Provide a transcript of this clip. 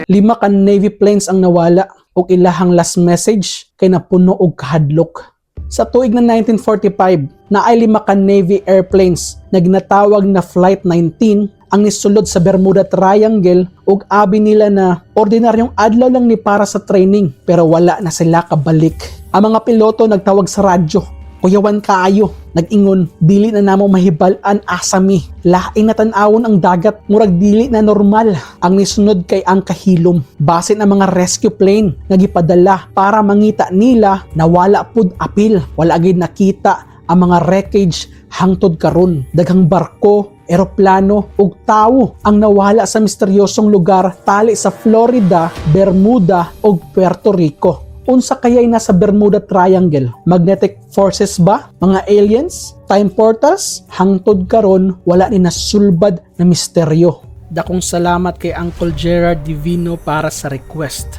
Lima ka Navy planes ang nawala ug ilahang last message kay napuno og kahadlok. Sa tuig na 1945, naay lima ka Navy airplanes na ginatawag na Flight 19 ang nisulod sa Bermuda Triangle ug abi nila na ordinaryong adlaw lang ni para sa training, pero wala na sila kabalik. Ang mga piloto nagtawag sa radyo, "Kuyawan kaayo," nag-ingon, "dili na namo mahibal-an asa mi. Lain na tan-awon ang dagat, murag dili na normal." Ang nisunod kay ang kahilom. Basin ang mga rescue plane nga gipadala para mangita nila, nawala pud apil. Wala gid nakita ang mga wreckage hangtod karon. Daghang barko, eroplano ug tawo ang nawala sa misteryosong lugar tali sa Florida, Bermuda ug Puerto Rico. Unsa kaya'y nasa Bermuda Triangle? Magnetic forces ba? Mga aliens? Time portals? Hangtod karon, wala ni nasulbad na misteryo. Dakong salamat kay Uncle Gerard Divino para sa request.